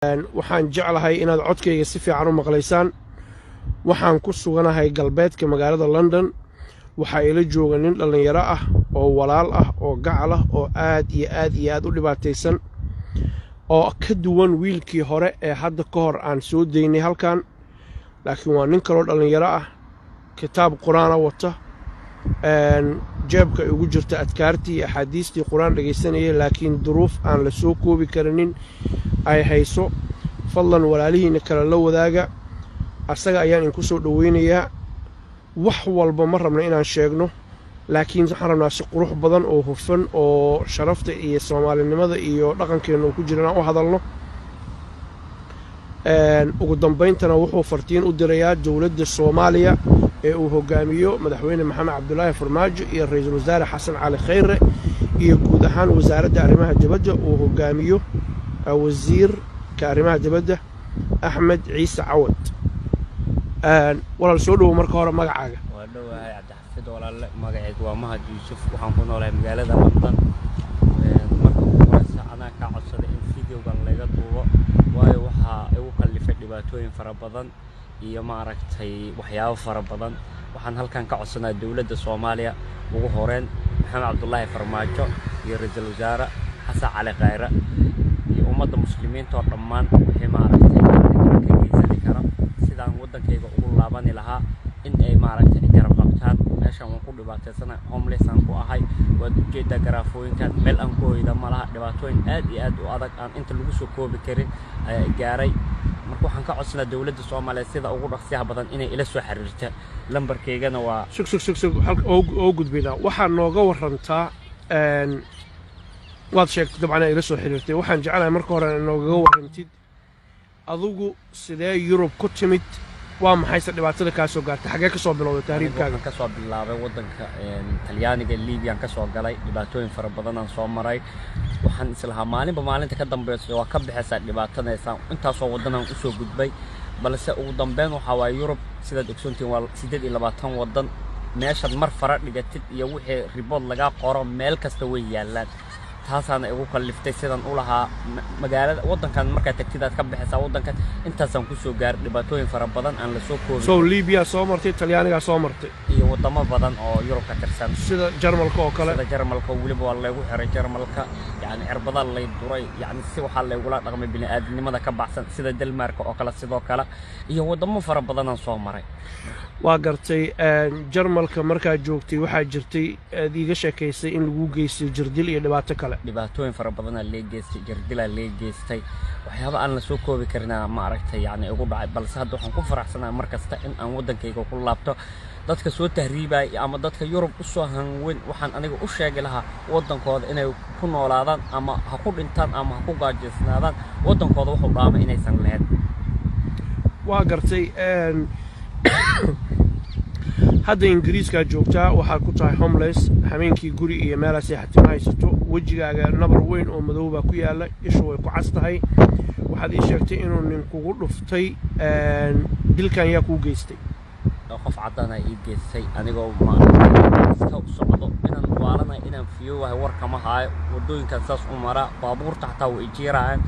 Waxaan jeclahay inaad codkayga si fiican u maqlaysaan. Waxaan ku suganahay galbeedka magaalada London. Waxaa ila jooga nin dhallinyaro ah oo walaal ah oo gacal ah oo aad iyo aad iyo aad u dhibaataysan, oo ka duwan wiilkii hore ee hadda ka hor aan soo daynay halkan, laakiin waa nin kaloo dhallinyaro ah, kitaab qur-aana wata, jeebka ay ugu jirta adkaartii iyo axaadiistii, qur-aan dhegaysanayay, laakiin duruuf aan la soo koobi karinin ay hayso. Fadlan walaalihiinna kale la wadaaga. Asaga ayaan idinku soo dhoweynayaa. Wax walba ma rabno inaan sheegno, laakiin waxaan rabnaa si qurux badan oo hufan oo sharafta iyo soomaalinimada iyo dhaqankeenna uu ku jira inaan u hadalno. Ugu dambayntana wuxuu fartiin u dirayaa dowladda Soomaaliya ee uu hogaamiyo Madaxweyne Maxamed Cabdulaahi Farmaajo iyo Ra-iisul Wasaare Xasan Cali Khayre iyo guud ahaan Wasaaradda Arrimaha Dibadda uu hogaamiyo Wasiirka Arrimaha Dibadda Axmed Ciise Cawad. Walaal, soo dhowow. Marka hore magacaaga? Waa dhowahay, Cabdixafid walaalle. Magacaygu waa Mahad Yuusuf. Waxaan ku noolahay magaalada London. Marka ugu horeysa anaa kaa codsaday in videogan laga duubo, waayo waxaa igu kallifay dhibaatooyin fara badan iyo, maaragtay, waxyaabo fara badan. Waxaan halkan ka codsanaya dowladda Soomaaliya, ugu horeyn Maxamed Cabdulaahi Farmaajo iyo Ra-iisul Wasaare Xasan Cali Khayre iyo ummadda muslimiinta oo dhammaan wixii, maaragtay, ka geysani kara sidaan waddankayga ugu laabani lahaa in ay, maaragtay, garab qabtaan. Meeshan waan ku dhibaataysana, homeless aan ku ahay. Waad ujeedaa garaafooyinkan, meel aan ku hoyda ma laha. Dhibaatooyin aad iyo aad u adag aan inta lagu soo koobi karin ayaa gaaray. Marka waxaan ka codsanaa dowladda Soomaaliya sida ugu dhaqsiyaha badan inay ila soo xiriirta. Lambarkaygana waa Sug, sug, sug, sug. Oo gudbaynaa. Waxaa nooga warantaa, waad sheegtay dabcan ila soo xiriirtay. Waxaan jeclahay marka hore noogaga warrantid adigu sidee Yurub ku timid, waa maxayse dhibaatada kaa soo gaartay, xaggee ka soo bilowday tahriibkaaga? Waxaan kasoo bilaabay waddanka Talyaaniga, Libyaan kasoo galay. Dhibaatooyin fara badanaan soo maray. Waxaan islahaa maalinba maalinta ka dambeysa waa ka baxaysaa dhibaatadaysaan. Intaasoo waddanaan usoo gudbay, balse ugu dambeyn waxaa waaye Yurub, sidaad ogsoontihiin, waa 28 waddan. Meeshaad mar fara dhigatid iyo wixii report lagaa qoro meel kasta way yaallaan. Taasaana igu kalliftay sidaan u lahaa magaalada waddankan markaad tagtid aad ka baxaysaa waddankan. Intaasaan kusoo gaaray dhibaatooyin fara badan aan lasoo koobin. So Libiya soo martay, Talyaanigaa soo martay? Iyo waddamo badan oo Yurub ka tirsan. Sida Jarmalka oo kale? Sida Jarmalka. Weliba waa laygu xiray Jarmalka, yacni cirbadaa lay duray, yacni si waxaa laygula dhaqmay bini'aadnimada ka baxsan. Sida Denmarka oo kale sidoo kale, iyo waddamo fara badanaan soo maray. Waa gartay. Jarmalka markaad joogtay waxaa jirtay aad iiga sheekaysay in lagu geystay jirdil iyo dhibaato kale. Dhibaatooyin fara badanaa lee geystay, jirdilaa lee geystay, waxyaaba aan la soo koobi karina, ma aragtay, yacni igu dhacay. Balse hadda waxaan ku faraxsanahay mar kasta in aan waddankayga ku laabto. Dadka soo tahriibaya ama dadka Yurub u soo hanweyn waxaan aniga u sheegi lahaa waddankooda inay ku noolaadaan, ama ha ku dhintaan ama ha ku gaajaysnaadaan, waddankooda wuxuu dhaama inaysan lahayn. Waa gartay. Hadda Ingiriiskaa joogtaa, waxaad ku tahay homeless. Hameenkii guri iyo meelaa seexatima haysato. Wejigaaga nabar weyn oo madow baa ku yaalla, ishu way ku cas tahay. Waxaad ii sheegtay inuu nin kugu dhuftay. Dilkan yaa kuu geystay? Qof caddaana ii geystay, anigoo, maaragtay, iska socdo. Inaan waalanahay, inaan fiyoowahay, warkama haayo. Waddooyinkan saas u maraa, baabuurta xataa way ijiirayaan.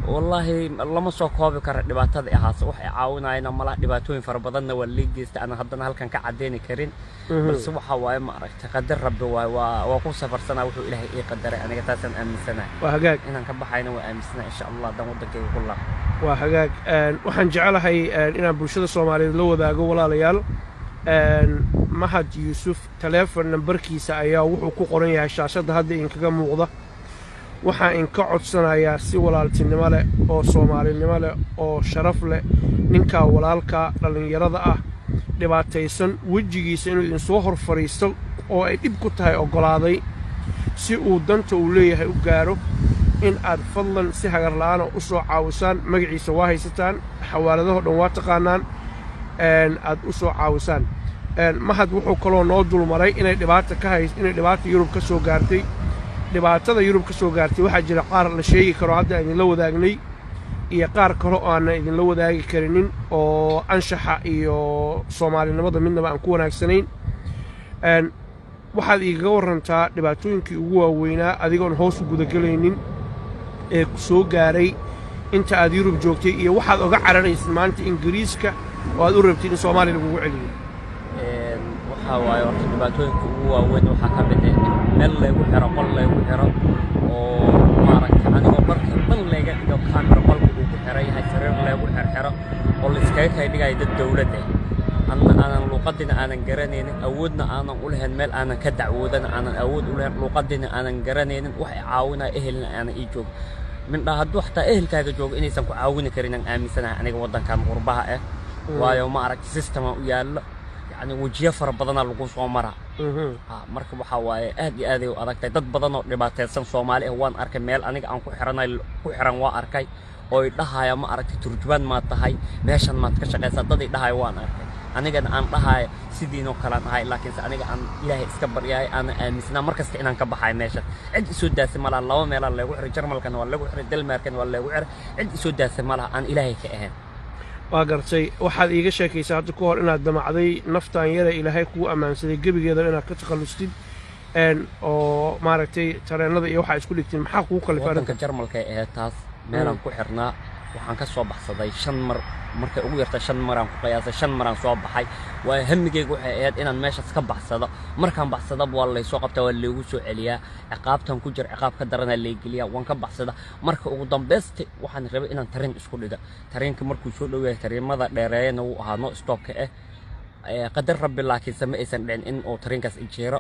Wallaahi lama soo koobi karo dhibaatada ahaase. Wax ay caawinayana malaha. Dhibaatooyin fara badanna waa lii geystay, aan haddana halkan ka cadeyni karin. Balse waxa waaye, ma aragtay, qadar Rabbi waaye. Waa ku safarsanaa wuxuu Ilaahay ii qadaray. Aniga taasaan aaminsanahay. Waa hagaag. Inaan ka baxayna waa aaminsanahay, insha Allah, haddaan waddankayga ku laabto. Waa hagaag. Waxaan jecelahay inaan bulshada Soomaaliyeed la wadaago, walaalayaal, Mahad Yuusuf taleefon nambarkiisa ayaa wuxuu ku qoran yahay shaashadda hadda inkaga muuqda. Waxaan inka codsanayaa si walaaltinimo leh oo soomaalinimo leh oo sharaf leh ninkaa walaalka dhallinyarada ah dhibaataysan wejigiisa inuu idinsoo hor fadhiisto oo ay dhib ku tahay oggolaaday si uu danta uu leeyahay u gaaro, in aad fadlan si hagarla'aana u soo caawisaan. Magaciisa waa haysataan, xawaaladaho dhan waa taqaanaan, aad u soo caawisaan. Mahad wuxuu kaloo noo dulmaray inay dhibaata ka hays, inay dhibaata Yurub ka soo gaartay. Dhibaatada Yurub ka soo gaartay waxaa jira qaar la sheegi karo hadda idinla wadaagnay iyo qaar kale oo aanan idinla wadaagi karinin oo anshaxa iyo soomaalinimada midnaba aan ku wanaagsanayn. Waxaad igaga warrantaa dhibaatooyinkii ugu waaweynaa, adigoon hoos u gudagelaynin, ee ku soo gaaray. Inta aad Yurub joogtay iyo waxaad oga cararaysid maanta Ingiriiska oo aad u rabtid in Soomaaliya lagugu celiyo? Waxaa waaye horta dhibaatooyinka ugu waaweyn waxaa ka mid ah in meel laygu xiro, qol laygu xiro oo maaragtay anigoo dharka dhan layga dhigo, camera qolka uu ku xiran yahay, sariir laygu xirxiro oo layskaga kay dhigayo dad dowlad ah, anna aanan luuqadina aanan garanaynin, awoodna aanan u lahayn, meel aanan ka dacwoodana aanan awood u lahayn, luuqadina aanan garanaynin, wax i caawinaya ehelna aanan ii joogin. Mindhaa hadduu xataa ehelkaaga joogo inaysan ku caawini karin aan aaminsanahay aniga waddankan qurbaha ah, waayo ma aragti system u yaallo, yacni wejiyo fara badanaa lagu soo maraa. Marka waxaa waaye aad iyo aaday u adagtahay. Dad badan oo dhibaataysan Soomaali ah waan arkay, meel aniga aan ku xiranay ku xiran waa arkay, oo i dhahaya, ma aragtay, turjubaan maad tahay, meeshan maad ka shaqaysaa? Dad i dhahaya waan arkay, anigana aan dhahaya sidiinoo kalean ahay, laakiinse aniga aan Ilaahay iska baryahay, aanan aaminsanaa mar kasta inaan ka baxayo meeshan. Cid isoo daasay malaha. Laba meelaa laygu xiray, Jarmalkana waa lagu xiray, Denmarkana waa laygu xiray. Cid isoo daasay malaha aan Ilaahay ka ahayn. Waa gartay. Waxaad iiga sheekaysaa hadda ka hor inaad damacday naftan yare Ilaahay kugu ammaansaday gebigeeda inaad ka takhallustid oo maaragtay tareennada iyo waxaa isku dhigtiin. Maxaa kugu kalifay Waddanka arrinta? Jarmalka ay ahayd taas. Meelaan ku xirnaa, waxaan ka soo baxsaday shan mar, markay ugu yartay shan maraan ku qiyaasay, shan maraan soo baxay, waayo hamigeyga waxay ahayd inaan meeshaas ka baxsado. Markaan baxsadaba waa laysoo qabtaa, waa laygu soo celiyaa, ciqaabtan ku jira ciqaab ka daranaa laygeliyaa. Waan ka baxsada. Marka ugu dambaysta waxaan rabay inaan tareen isku dhiga. Tareenka markuu soo dhow yahay, tareemada dheereeyana wuu ahaa, no stopka ah, qadar Rabbi, laakiinse ma aysan dhicin in uu tareenkaas ijeero.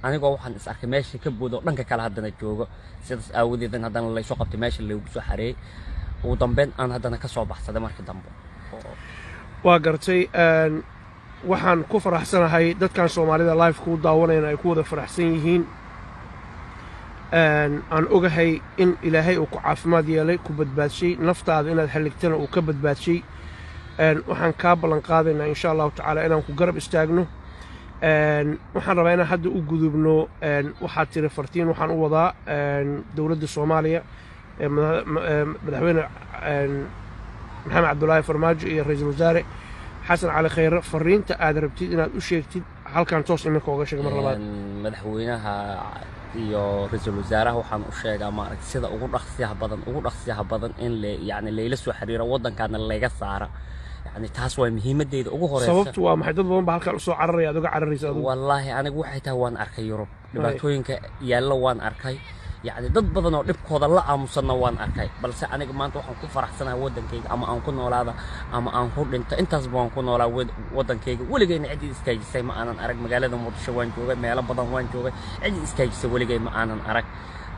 Anigoo waxaan is arkay meesha ka boodo, dhanka kale haddana joogo. Sidaas aawadeedan haddana laysoo qabtay, meesha laygu soo xareeyey, ugu dambeyn aan haddana ka soo baxsaday markii dambe. Waa gartay. Waxaan ku faraxsanahay dadkan Soomaalida live kuu daawanayana ay ku wada faraxsan yihiin. Aan ogahay in Ilaahay uu ku caafimaad yeelay, ku badbaadshay, naftaada inaad halligtana uu ka badbaadshay. Waxaan kaa ballan qaadaynaa, insha Allahu tacaala, inaan ku garab istaagno. Waxaan rabaa inaan hadda u gudubno. Waxaad tiri fartiin waxaan u wadaa dowladda Soomaaliya, Madaxweyne Maxamed Cabdulaahi Farmaajo iyo Ra-iisul Wasaare Xasan Cali Khayre. Fariinta aad rabtid inaad u sheegtid halkan toos iminka oga sheeg mar labaad. Madaxweynaha iyo ra-iisul wasaaraha waxaan u sheegaa, maaragta, sida ugu dhaqsiyaha badan, ugu dhaqsiyaha badan in le yacni layla soo xiriiro, waddankaana layga saara. Yacni taas waa muhiimadeyda ugu horeysa. Sababtu waa maxay? Dad badan baa halkan usoo cararaya, aad uga cararaysa adigu? Wallaahi anigu waxay tahay waan arkay Yurub dhibaatooyinka yaalla, waan arkay yacni dad badan oo dhibkooda la aamusanna waan arkay, balse aniga maanta waxaan ku faraxsanahay waddankayga, ama aan ku noolaada ama aan ku dhinto, intaasba waan ku noolaa waddankayga. Weligayna cid i istaajisay ma aanan arag. Magaalada Muqdisho waan joogay, meelo badan waan joogay, cid i istaajisay weligay ma aanan arag.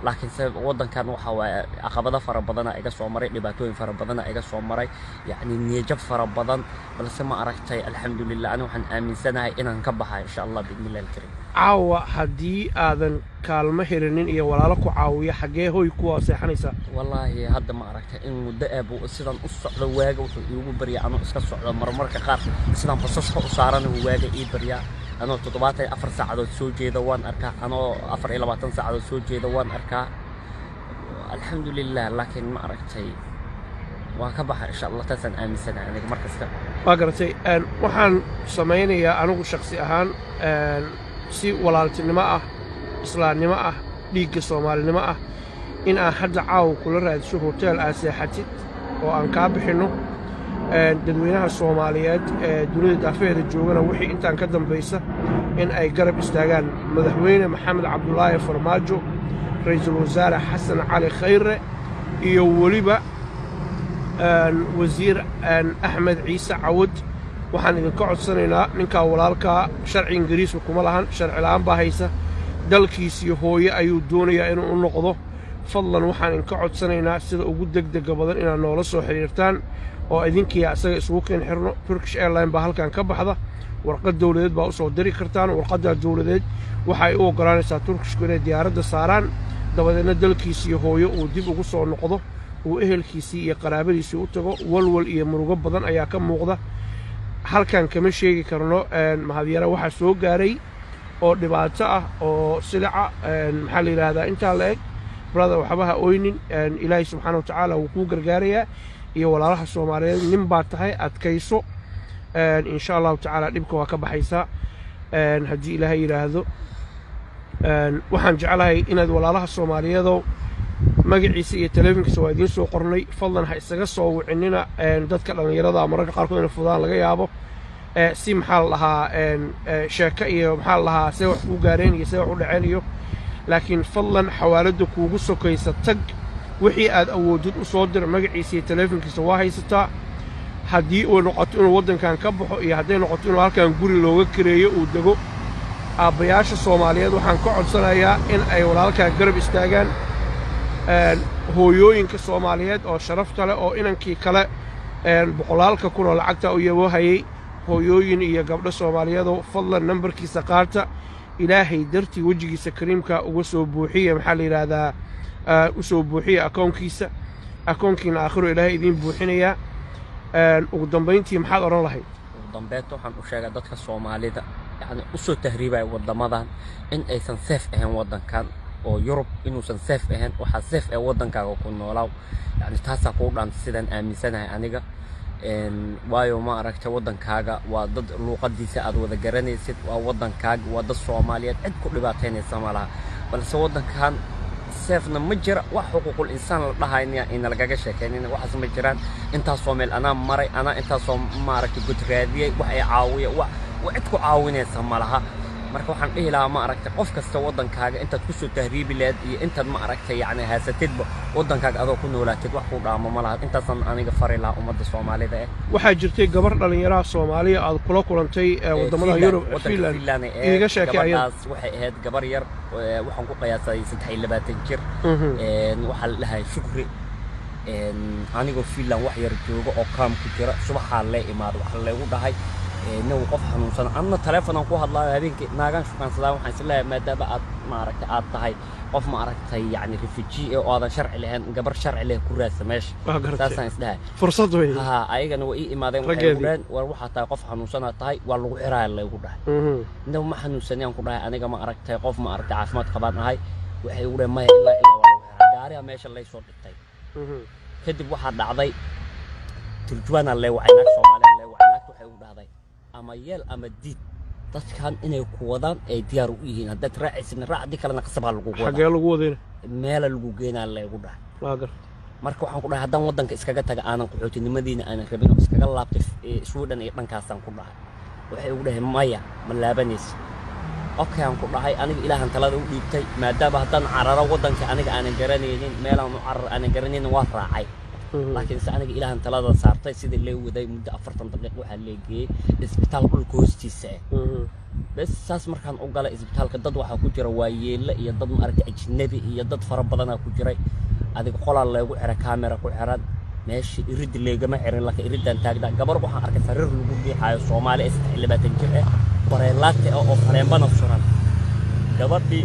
Laakiinse waddankan waxa waaye caqabado fara badana iga soo maray, dhibaatooyin fara badana iga soo maray, yacni niyajab fara badan, balse ma aragtay, alxamdulilah, ani waxaan aaminsanahay inaan ka baxayo, insha Allah, biidni Illahi alkariim. Caawa haddii aadan kaalmo helinin iyo walaalo ku caawiya, xaggee hoy kuwa seexanaysaa? Wallaahi hadda ma aragtay in muddo eeb sidan u socdo, waaga wuxuu iigu baryaa anuu iska socdo. Marmarka qaar sidaan basaska u saaranahu waaga ii baryaa. Anoo 74 saacadood soo jeeda waan arkaa, anoo 24 saacadood soo jeeda waan arkaa, alxamdulilah. Laakiin ma aragtay waan ka baxa, insha Allah, taasaan aaminsanahay aniga mar kasta. Waa garatay. Waxaan samaynayaa anigu shaksi ahaan, si walaaltinimo ah, islaamnimo ah, dhiigga Soomaalinimo ah, in aan hadda caawa kula raadso hotel aad seexatid oo aan kaa bixinno. Dadweynaha Soomaaliyeed ee dunida daafaheeda joogana wixii intaan ka dambaysa in ay garab istaagaan Madaxweyne Maxamed Cabdulaahi Farmaajo, Ra'iisul Wasaare Xasan Cali Khayre iyo weliba Wasiir Axmed Ciise Cawad. Waxaan idinka codsanaynaa, ninkaa walaalkaa sharci Ingiriiska kuma lahan, sharci la'aan baa haysa, dalkiisii hooye ayuu doonayaa inuu u noqdo. Fadlan waxaan idinka codsanaynaa sida ugu degdega badan inaad noola soo xidhiirtaan oo idinkiiya isaga isugu keen xirno. Turkish Airline baa halkan ka baxda. Warqad dowladeed baa u soo diri kartaan. Warqaddaa dowladeed waxay u oggolaanaysaa Turkishku inay diyaaradda saaraan, dabadeedna dalkiisii hooyo uu dib ugu soo noqdo, uu ehelkiisii iyo qaraabadiisii u tago. Walwal iyo murugo badan ayaa ka muuqda. Halkan kama sheegi karno mahadyara waxaa soo gaaray oo dhibaato ah oo silica, maxaa la yidhaahdaa, intaa la eg. Brother, waxba ha oynin. Ilaahay subxaana wa tacaala wuu kuu gargaarayaa iyo walaalaha Soomaaliyeed. Nin baa tahay, adkayso. Insha Allahu tacaala dhibka waa ka baxaysaa haddii Ilaahay yidhaahdo. Waxaan jeclahay inaad walaalaha Soomaaliyeedow Magaciisa iyo taleefonkiisa waa idiin soo qornay. Fadlan ha isaga soo wicinina dadka dhallinyarada, mararka qaarkood inay fudaan laga yaabo si, maxaa la dhahaa, sheeko iyo, maxaa la dhahaa, see wax kuu gaareen iyo see wax u dhaceen iyo. Laakiin fadlan xawaaladda kuugu sokaysa tag, wixii aad awoodid u soo dir. Magaciisa iyo taleefonkiisa waa haysataa. Haddii uu noqoto inuu waddankan ka baxo iyo hadday noqoto inuu halkan guri looga kareeyo uu dego, aabbayaasha Soomaaliyeed waxaan ka codsanayaa in ay walaalkaa garab istaagaan. Hooyooyinka Soomaaliyeed oo sharafta leh oo inankii kale boqolaalka kun oo lacagta u yaboohayey, hooyooyin iyo gabdho Soomaaliyeedoo, fadlan nambarkiisa qaata. Ilaahay dartii wejigiisa kariimka uga soo buuxiya, maxaa la yidhaahdaa, u soo buuxiya akoonkiisa. Akoonkiina aakhiro Ilaahay idiin buuxinayaa. Ugu dambayntii, maxaad odhan lahayd? Ugu dambeynta, waxaan u sheegaa dadka Soomaalida, yacni, usoo tahriibaya waddamadan in aysan safe ahayn waddankan oo Yurub, inuusan safe ahayn. Waxaa safe ee waddankaaga ku noolaaw, yacni, taasaa kuu dhaanta sidaan aaminsanahay aniga. Waayo, ma aragtay, waddankaaga waa dad luuqadiisa aad wada garanaysid, waa waddankaaga, waa dad Soomaaliyeed, cid ku dhibaataynaysa ma laha. Balse waddankan safena ma jira, wax xuquuqul insaan la dhahayna ina lagaga sheekaynina, waxaas ma jiraan. Intaasoo meel anaa maray, anaa intaasoo, maaragtay, god raadiyey, wax ay caawiya, wax cid ku caawinaysa ma laha. Marka waxaan dhihi lahaa, ma aragtay, qof kasta waddankaaga intaad kusoo tahriibi lahayd iyo intaad, ma aragtay, yacni, haysatidba, waddankaaga adoo ku noolaatid wax kuu dhaamo ma laha. Intaasaan aniga fari lahaa ummadda Soomaalida eh. Waxaa jirtay gabar dhallinyaraha Soomaaliya aad kula kulantay waddamada Yurub, Finland. Finland. Iiga sheekay ayada. Gabadhaas waxay ahayd gabar yar, waxaan ku qiyaasay 23 jir. Waxaa la dhahay Shukri. Anigoo Finland wax yar jooga oo kaam ku jira, subaxaa lee imaada, waxaa laygu dhahay nin qof xanuunsan. Anna taleefonaan ku hadlaayo, habeenkii naagaan shukaansadaa. Waxaan isleeyahay, maadaama aad, maaragtay, aad tahay qof, ma aragtay, yacni, refugee oo aadan sharci lahayn, gabar sharci leh ku raadsa meesha. Waa garatay. Saasaan isdhahay. Fursad wey. Ha, ayagana waa ii imaadeen, waxay Raggeedii. igu dhaheen, war waxaa tahay qof xanuunsanaad tahay, waa lagu xiraaya, laygu dhahay. Inaba ma xanuunsanayaan ku dhahay, aniga, ma aragtay, qof, ma aragtay, caafimaad qabaan ahay. Waxay igu dhaheen, maya, ilaa ilaa waa lagu xiraa. Gaariga meesha lay soo dhigtay. Kadib waxaa dhacday, turjuwaanaa lee wacay, naag Soomaaliya lee wacay. Naagta waxay ugu dhahday, ama yeel ama diid, dadkan inay ku wadaan ay diyaar u yihiin. Haddaad raacaysidna raac, haddii kalena qasabaa lagugu wadaa. Xagee lagu wadayna? Meela lagu geenaa laygu dhahay. Waa gartay. Marka waxaan ku dhahay, haddaan waddanka iskaga taga, aanan qaxootinimadiina aanan rabin oo iskaga laabtay Sweden iyo dhankaasaan ku dhahay. Waxay igu dhaheen, maya, ma laabanaysa. Okay, aan ku dhahay, aniga Ilaahan talada u dhiibtay, maadaama haddaan cararo waddanka aniga aanan garanaynin, meelaan u carar aanan garanaynin, waa raacay. Laakiin se aniga Ilaahan talada saartay. Sidii lee waday muddo 40 daqiiq, waxaa lee geeyey isbitaal dhulka hoostiisa ah. Bes, saas markaan u galay isbitaalka, dad waxaa ku jira waayeelle iyo dad, maaragtay, ajnabi iyo dad fara badanaa ku jiray. Adiga qolaa leegu xiray, kaamera ku xiran meesha, iridda leegama xirin, laakiin iriddan taagnaa. Gabar waxaan arkay sariir lagu riixaayo, Soomaali ee 23 jir ah, bareelaate ah oo faleembana suran. Gabadhii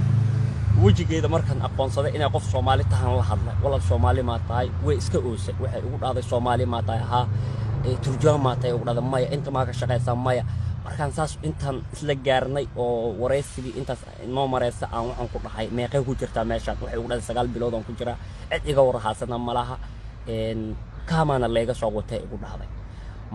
wejigeeda markaan aqoonsaday inay qof Soomaali tahan, la hadlay, "Walaal, Soomaali maa tahay?" Way iska oosay. Waxay ugu dhahday, "Soomaali maa tahay?" "Haa." "Turjumaan maa tahay?" Ugu dhahday. "Maya." "Inta maa ka shaqaysaa?" "Maya." Markaan saas intaan isla gaarnay oo waraysigii intaas noo maraysa, aan waxaan ku dhahay, "Meeqay ku jirtaa meeshaan?" Waxay ugu dhahday, "9 bilood aan ku jiraa, cid iga warhaasana malaha, kaamaana layga soo watay," igu dhahday.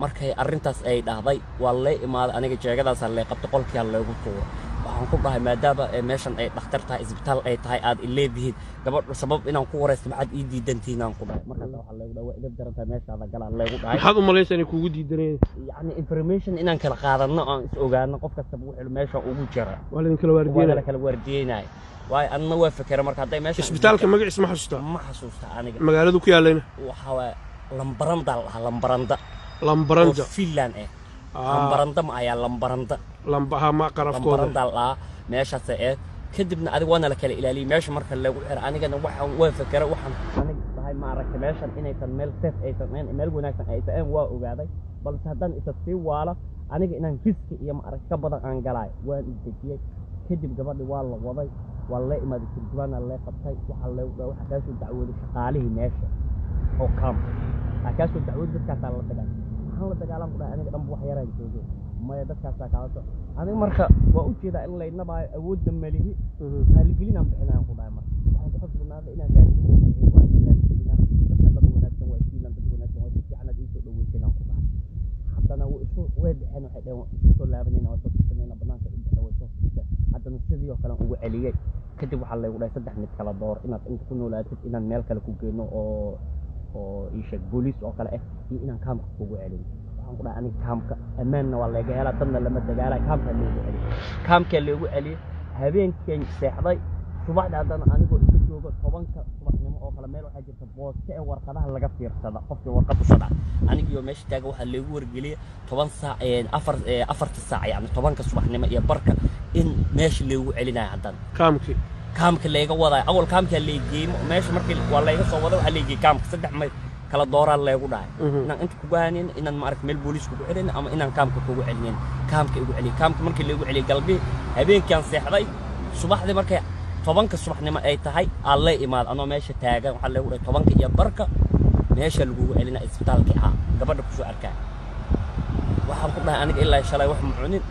Markay arrintaas ay dhahday, waa lay imaaday aniga, jeegadaasaa lay qabtay, qolkiyaa laygu tuuray. Waxaan ku dhahay, maadaama meeshan ay dhakhtar tahay, isbitaal ay tahay, aad ileedihiin gabadh sabab inaan ku waraysto, maxaad ii diidantihiin, aan ku dhahay. Markaas waxaa laygu dhahay, "Waa idab darantahay, meeshaada galaa," laygu dhahay. Maxaad u malaysaa inay kuugu diidanayeen? Yacni, information inaan kala qaadanno, aan is ogaano qof kastaba wuxuu meesha ugu jira. Waa laydin kala waa la waardiyenaya. Kala waardiyeynaya, waayo anna waa fakera marka hadday meesha. Isbitaalka magaciisa ma xasuustaa? Ma xasuusta aniga. Magaaladu ku yaalayna? Waxaa waaya Lambaranda la dhahaa, Lambaranda. Lambaranda. Oo Finland eh. Lambaranda ma ayaa Lambaranda. Lambaha ma qarafkooda. Lambaranda la dhahaa meeshaas ee. Kadibna adiga waana la kala ilaaliyey meesha marka lagu xiro. Anigana waxaan waa fakera, waxaan aniga dhahay, ma aragtay, meeshan inaysan meel safe aysan ahayn, meel wanaagsan aysan ahayn waa ogaaday. Balse haddaan isa sii waalo aniga, inaan risk iyo, ma arag, ka badan aan galaayo, waan isdejiyey. Kadib gabadhi waa la waday, waa la imaaday, turjubaana lee qabtay. Waxaa le waxaa kaasoo dacwooday shaqaalihii meesha oo kaam waxaa kaasoo dacwooday, dadkaasaa la dagaal. Maxaan la dagaalan, ku dhahay, aniga dhanba wax yaraan joogay. Maya, dadkaasaa kaala soo. Aniga marka waa u jeedaa in laynabaayo, awoodda malihi, raaligelinaan bixinayaan ku dhahay. Marka waxaan ku khasbanaaday inaan raaligelin bixiyo. Waa in raaligelinaa dadka, dad wanaagsan waa Finland, dad wanaagsan waa, si fiican aad iisoo dhaweyteen, aan ku dhahay. Haddana way isku way baxeen, waxay dhaheen, waan isku soo laabanayna, waan soo tashanayna, banaanka u baxeen, way soo fadhiisteen. Haddana sidii oo kale ugu celiyey. Kadib waxaa laygu dhahay, saddex mid kala door: inaad inta ku noolaatid, inaan meel kale ku geyno oo ii sheeg booliis oo kale ah, iyo inaan kaamka kugu celin. Waxaan ku dhahay, aniga kaamka ammaanna waa layga helaa, dadna lama dagaalay, kaamkaa laygu celiyey. Kaamkaa laygu celiyey. Habeenkeen seexday. Subaxda haddana anigoo iska joogo, 10-ka subaxnimo oo kale, meel waxaa jirta booste ee warqadaha laga fiirsada, qofkii warqad usoo dhaca. Anigiyo meesha taaga waxaa laygu wargeliyey 10 saac, afar, 4-ta saac, yacni 10-ka subaxnimo iyo barka, in meesha laygu celinayo haddana. Kaamkii? Kaamka layga wadayo. Awal kaamkaa laygeeyey. Meesha markii waa layga soo waday, waxaa laygeeyey kaamka. Saddex may kala dooraa laygu dhahay: inaan inta kugu hanin, inaan maaragta meel booliis kugu celin, ama inaan kaamka kugu celinin. Kaamka igu celiyey. Kaamka markii laygu celiyey, galbii habeenkiaan seexday. Subaxdii markay 10-ka subaxnimo ay tahay aa lay imaad. Anoo meesha taagan waxaa laygu dhahay, 10-ka iyo barka meesha lagugu celina, isbitaalkii ahaa gabadha kusoo arkaa. Waxaan ku dhahay, aniga ilaa shalay wax ma cunin,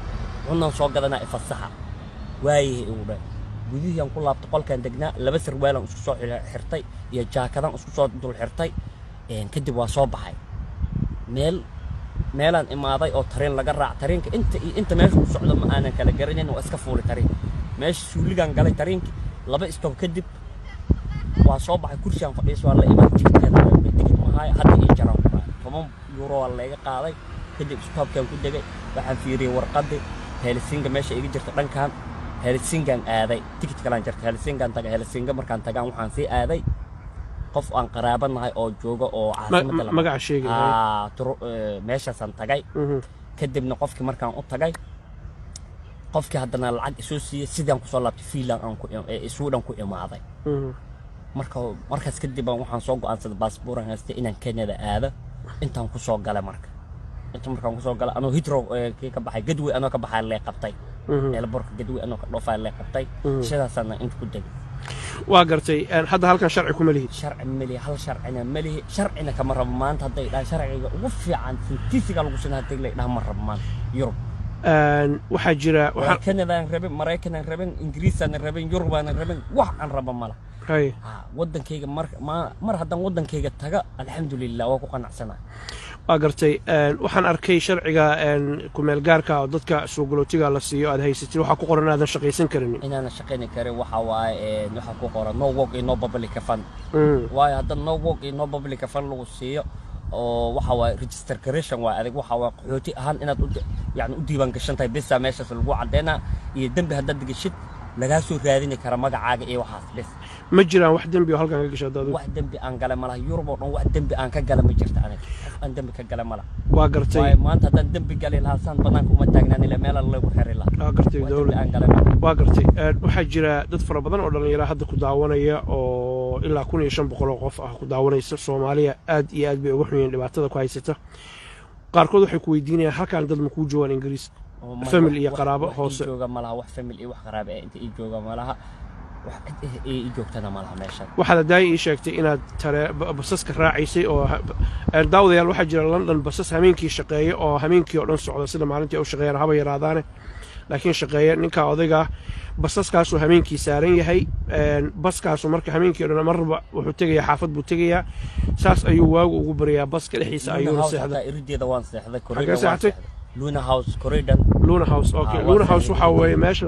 cunaan soo gadanaa, ifasaxa. Waayahay, igu dhahay. Gudihii aan ku laabtay, qolkaan degnaa, laba sarwaalaan isku soo xirtay iyo jaakadaan isku soo dul xirtay. Kadib waa soo baxay. Meelaan imaaday oo tareen laga raac. Tareenka inta iyo inta meesha ku socdo ma aanan kala garanayn, waa iska fuulay tareen. Meesha suuligaan galay tareenki. Laba stop kadib waa soo baxay, kursigaan fadhiis. Waa la imaan, tigidkaan, tigid mahaayo, hadda ii jaraan ku dhahay. €10 waa layga qaaday. Kadib stopkaan ku degay. Waxaan fiiriyey warqadii Helsinga meesha iga jirta. Dhankan Helsingan aaday, tigid kalaan jartay, Helsingan tagay. Helsinga markaan tagaan, waxaan sii aaday qof aan qaraabo nahay oo jooga oo caasimadda. Magaca sheegi. Meeshaasaan tagay. Kadibna qofkii markaan u tagay, qofkii haddana lacag isoo siiyey. Sidaan kusoo laabtay Finland, aan ku Sweden ku imaaday. Marka markaas kadib baan waxaan soo go'aansaday, baasbuuran haystay, inaan Canada aado. Intaan kusoo galay, marka inta markaan kusoo galay, anoo Heathrow kii ka baxay, Gatwick anoo ka baxay lee qabtay. Airportka Gatwick anoo ka dhoofay lee qabtay. Sidaasaana inta ku degay. Waa gartay. Hadda halkan sharci kuma lihid? Sharci malihi, hal sharcina malihi, sharcina kama rabo. Maanta hadday dhahaan sharciga ugu fiican sintisiga lagu sin, hadday la dhaha, ma rabo maanta Yurub. Waxaa jira waa Canadaan rabin, Maraykanaan rabin, Ingiriisaan rabin, Yurubaanan rabin, wax aan rabo mala. Waddankayga mar mar haddaan waddankayga taga, alxamdulilah, waa ku qanacsana. Waa gartay. Waxaan arkay sharciga kumeel gaarka oo dadka soo galootiga la siiyo aad haysatid. Waxaa ku qoran inaadan shaqaysan karin. Inaanan shaqayni karin. Waxa waaye, waxaa ku qoran no work iyo no public fund. Waayo, hadda no work iyo no public fund lagu siiyo oo waxa waaye registration waa adig, waxa waaye qaxooti ahaan inaad u yani u diiwaan gashan tahay bisa meeshaas lagu caddeynaa, iyo dembi haddaad geshid lagaa soo raadini kara magacaaga iyo waxaas bes. Ma jiraan wax dembi oo halkan ka gasha haddaad? Wax dembi aan gala malaha. Yurub oo dhan wax dembi aan ka gala ma jirta. Aniga qof aan dembi ka gala malaha. Waa gartay. Waayo, maanta haddaan dembi gali lahaa, saan banaanka uma taagnaan ila meela lagu xiri lahaa. Waa gartay. Wax dembi dowlad aan gala malaha. Waa gartay. Waxaa jira dad fara badan oo dhallinyaro hadda ku daawanaya, oo ilaa 1500 oo qof ah ku daawanaysa. Soomaaliya aad iyo aad bay uga xun yihiin dhibaatada ku haysata. Qaarkood waxay ku weydiinayaan, halkaan dad ma kuu joogaan Ingiriiska, family iyo qaraabo wax ii hoose? Jooga malaha. Wax family iyo wax qaraabo eh inta ii jooga malaha. Wax cid eh ii joogtana malaha meeshan. Waxaad haddaaya ii sheegtay inaad tare basaska raacaysay oo daawadayaal, waxaa jira London basas hameenkii shaqeeya oo hameenkii oo dhan socda, sida maalintii u shaqeeyaan, haba yaraadaane, laakiin shaqeeya. Ninka odayga basaskaasuu hameenkii saaran yahay. Baskaasu marka hameenkii o dhan marba wuxuu tegayaa, xaafad buu tegayaa, saas ayuu waagu ugu baryaa. Baska dhexdiisa ayuuna House seexda. Hataa irideeda waan seexday. Xagee seexatay? Luna House, Croydon. Luna House, okay. Ah, Luna waa House seexday. Waxaa weeye meesha